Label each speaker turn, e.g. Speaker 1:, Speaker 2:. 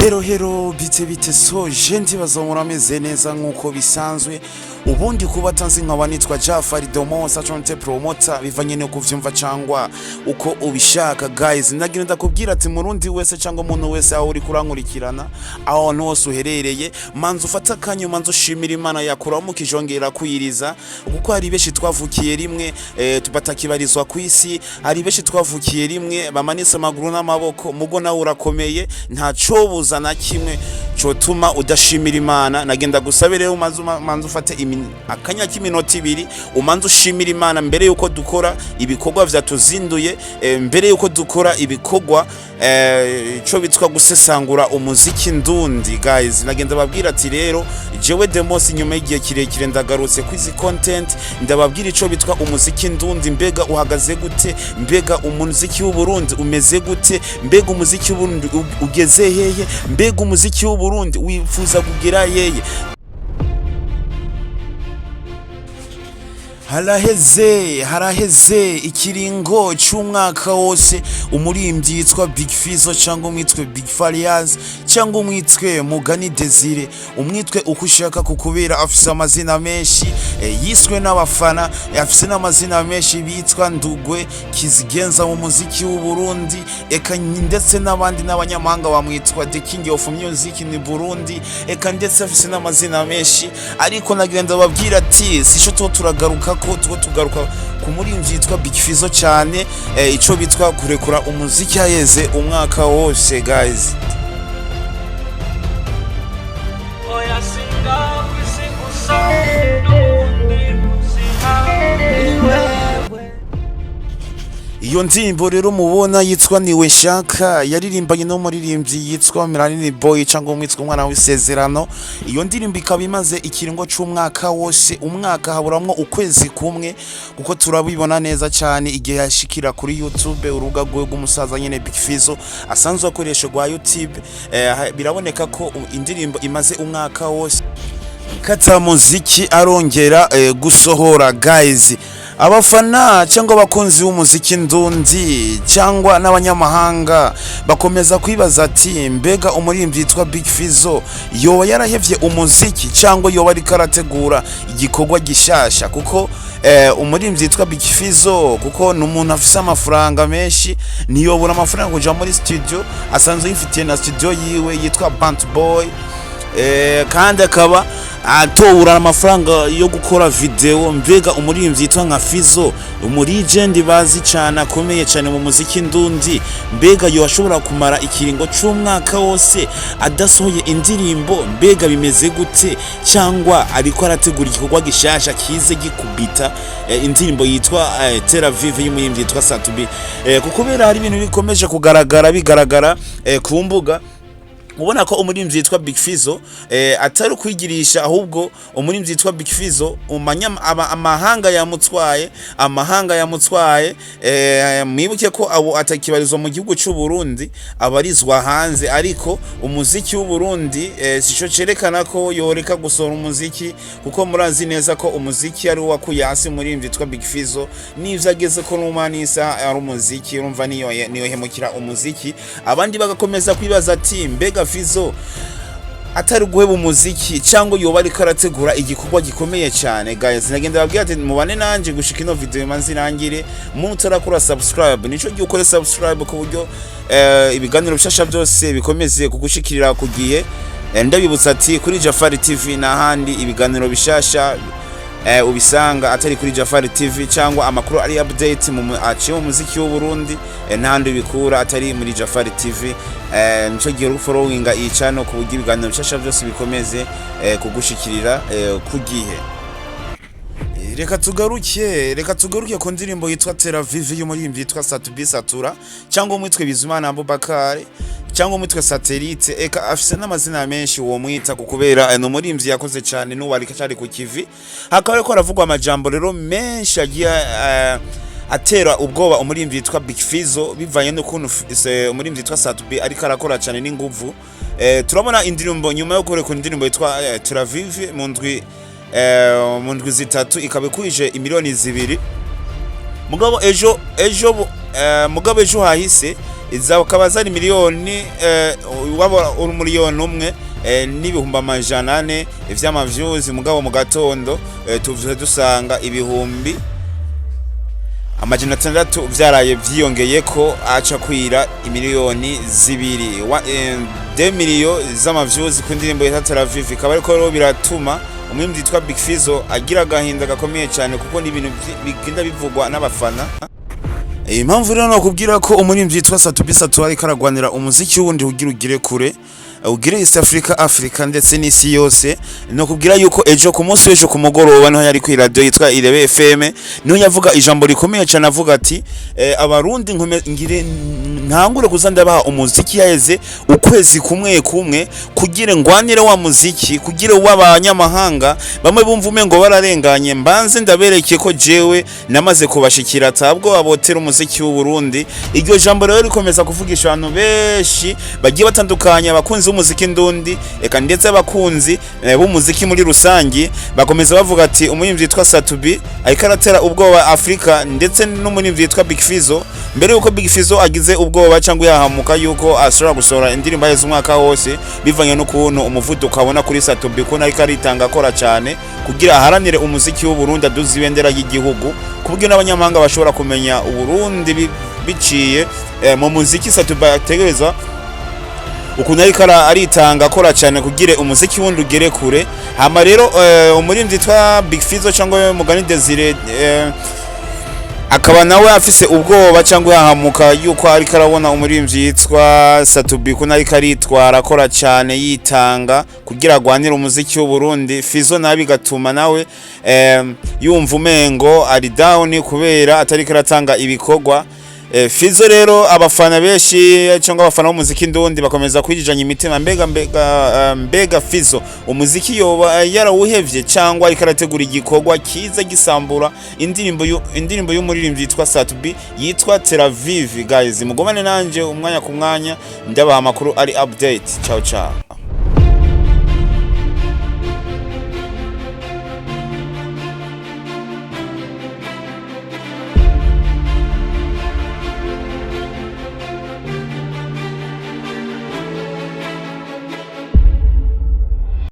Speaker 1: Hello hello, bite bite? So je ndibaza murameze neza nk'uko bisanzwe. Ubundi kuba atanzi nkaba nitwa Jafari Domo Saconte Promoter, bivanye no kuvyumva cyangwa uko ubishaka. Guys, ndagira ndakubwira ati murundi wese cyangwa umuntu wese aho uri kurankurikirana, aho hantu hose uherereye, manza ufata akanya, manza ushimira Imana yakuramukije, ongera kwiriza, kuko hari benshi twavukiye rimwe batakibarizwa ku isi. Hari benshi twavukiye rimwe bamanitse amaguru n'amaboko, mugo nawe urakomeye, ntacobuza na kimwe cotuma udashimira Imana. Nagenda gusabe rero umanze ufate akanya k'iminota 2, umanze ushimira Imana mbere yuko dukora ibikorwa vyatuzinduye, mbere yuko dukora ibikorwa ico bitwa gusesangura umuziki ndundi. Guys, nagenda babwira ati rero jewe Demos, inyuma y'igihe kirekire ndagarutse kwizi content, ndababwira ico bitwa umuziki ndundi. Mbega uhagaze gute? Mbega umuziki w'u Burundi umeze gute? Mbega umuziki w'u Burundi ugeze hehe? Mbega umuziki w'u Burundi wifuza kugera hehe? Haraheze ikiringo c'umwaka wose umurimbyi yitwa Big Fizzo, cyangwa umwitwe Big Farias, cyangwa umwitwe Mugani Desire, umwitwe uko ushaka, kukubera afise amazina menshi yiswe n'abafana, afise n'amazina menshi bitwa Ndugwe Kizigenza mu muziki w'u Burundi, eka ndetse n'abandi n'abanyamahanga bamwitwa The King of Music in Burundi, eka ndetse afise n'amazina menshi. Ariko nagenda babwira ati sico tuba turagaruka ko tuba tugaruka ku murimbyi yitwa Big Fizzo cyane, ico bitwa kurekura umuziki haheze umwaka wose, guys.
Speaker 2: Oya, singakwisi gusa n'ubundi buzima ni wewe.
Speaker 1: Iyo ndirimbo rero mubona yitwa Niwe Nshaka, yaririmbanye n'umuririmbyi yitwa Melanini Boy, cyangwa umwitwa Umwana w'Isezerano. Iyo ndirimbo ikaba imaze ikiringo c'umwaka wose, umwaka haburamwo ukwezi kumwe, kuko turabibona neza cyane igihe yashikira kuri YouTube, urubuga rwe rw'umusaza nyene Big Fizzo asanzwe akoresha rwa YouTube. Biraboneka ko indirimbo imaze umwaka wose kata muziki arongera gusohora. Guys, abafana cyangwa abakunzi b'umuziki ndundi cyangwa n'abanyamahanga bakomeza kwibaza ati mbega umuririmbyi yitwa Big Fizzo yoba yarahevye umuziki, cyangwa yoba ariko arategura igikorwa gishasha? Kuko umuririmbyi yitwa Big Fizzo, kuko ni umuntu afise amafaranga menshi, ntiyobura amafaranga kuja muri studio, asanzwe yifitiye na studio yiwe yitwa Bant Boy, kandi akaba atobura amafaranga yo gukora video. Mbega umuririmbyi yitwa nka Fizzo, umulegend bazi cyane, akomeye cyane mu muziki ndundi, mbega yo ashobora kumara ikiringo c'umwaka wose adasohoye indirimbo? Mbega bimeze gute? Cyangwa ariko arategura igikorwa gishasha kize gikubita indirimbo yitwa Tel Aviv y'umuririmbyi yitwa Satubi? Kuko hari ibintu bikomeje kugaragara bigaragara ku mbuga, ubona ko umuririmbyi yitwa Big Fizzo atari ukwigirisha, ahubwo umuririmbyi yitwa Big Fizzo amahanga yamutwaye, amahanga yamutwaye. Mwibuke ko abo atakibarizwa mu gihugu cy'u Burundi, abarizwa hanze, ariko umuziki w'u Burundi sico cerekana ko yoreka gusohora umuziki, kuko murazi neza ko umuziki ari wakuye hasi umuririmbyi yitwa Big Fizzo, n'ivyo ageze ko n'umanisa ari umuziki. Urumva niyo hemukira umuziki. Abandi bagakomeza kwibaza ati mbega Fizzo atari guheba umuziki, cyangwa yoba ariko arategura igikorwa gikomeye cyane? Guys, nagenda babwira ati mubane nanje gushika ino video imanze irangire. Umuntu utarakora subscribe, nico gihe ukore subscribe ku buryo ibiganiro bishasha byose bikomeze kugushikirira ku gihe. Ndabibutsa ati kuri Jafari TV n'ahandi ibiganiro bishasha ubisanga atari kuri Jafari TV, cyangwa amakuru ari update mu aciye mu muziki w'u Burundi, n'ahandi ubikura atari muri Jafari TV. Nico gihe uri followinga iyi channel ku buryo ibiganiro bishasha byose bikomeze kugushikirira ku gihe. Reka tugaruke ku ndirimbo yitwa Tel Aviv y'umuririmbyi yitwa Satubi Satura, cyangwa umwitwe Bizimana Abubakar, cyangwa umwitwe Satellite, eka afise n'amazina menshi uwo mwita, kukubera ni umuririmbyi yakoze cyane n'ubu ariko acari ku kivi. Hakaba ariko haravugwa amajambo rero menshi agiye atera ubwoba umuririmbyi yitwa Big Fizzo, bivanye n'ukuntu umuririmbyi yitwa Satubi ariko arakora cyane n'inguvu. Turabona indirimbo, nyuma yo kurekura indirimbo yitwa Tel Aviv mu ndwi 3 ikaba ikwije imiliyoni 2. Mugabo ejo hahise Izakaba zari miliyoni waba uri 1 miliyoni n'400,000 vy'ama views, mugabo mu gatondo tuvuze dusanga 600,000 vyaraye vyiyongeye ko aca kwira 2 miliyoni 2 millions z'ama views ku ndirimbo yitwa Tel Aviv. Ikaba ariko rero biratuma umwimvyi yitwa Big Fizzo agira agahinda gakomeye cyane, kuko ni ibintu bigenda bivugwa n'abafana. Impamvu rero nakubwira ko umuririmbyi yitwa Sat-B Satu ariko aragwanira umuziki wundi ugira ugire kure, ugire East Africa, Africa ndetse n'isi yose, nakubwira yuko ejo, ku munsi w'ejo ku mugoroba, niho yari kuri radio yitwa Irebe FM, niho yavuga ijambo rikomeye cyane, avuga ati abarundi nkume ngire ntangure kuza ndabaha umuziki yaheze ukwezi kumwe kumwe, kugira ngwanire wa muziki, kugira w'abanyamahanga bamwe bumva umengo bararenganye, mbanze ndabereke ko jewe namaze kubashikira, atabwo abotera umuziki w'u Burundi. Iryo jambo rero rikomeza kuvugisha abantu benshi bagiye batandukanye, abakunzi b'umuziki ndundi, eka ndetse abakunzi b'umuziki muri rusangi, bakomeza bavuga ati umuririmbyi yitwa Sat-B ariko aratera ubwoba Afrika ndetse n'umuririmbyi yitwa Big Fizzo. Mbere yuko Big Fizzo agize ubwoba cyangwa yahamuka yuko ashobora gusohora indirimbo yaheze umwaka wose, bivanye n'ukuntu umuvuduko abona kuri Sat-B, ukuntu ariko aritanga, akora cyane kugira aharanire umuziki w'u Burundi, aduze ibendera ry'igihugu, ku buryo n'abanyamahanga bashobora kumenya Uburundi biciye mu muziki. Sat-B ategereza ukuntu ariko aritanga, akora cyane kugira umuziki wundi ugere kure. Hama rero umuririmbyi yitwa Big Fizzo cyangwa Mugani Desire akaba nawe afise ubwoba cyangwa yahamuka yuko ariko arabona umuririmbyi yitwa Sat-B ko ariko aritwara, akora cyane, yitanga kugira agwanire umuziki w'u Burundi. Fizzo nabi bigatuma nawe yumva umengo ari down kubera atariko aratanga ibikorwa. Fizzo rero, abafana benshi cyangwa abafana b'umuziki ndundi bakomeza kwijijanya imitima: mbega Fizzo umuziki yoba yarawuhevye, cyangwa ariko arategura igikorwa kiza gisambura indirimbo y'umuririmbyi yitwa Sat-B yitwa Tel Aviv? Guys, mugumane nanje umwanya ku mwanya, ndabaha amakuru ari update. Ciao ciao.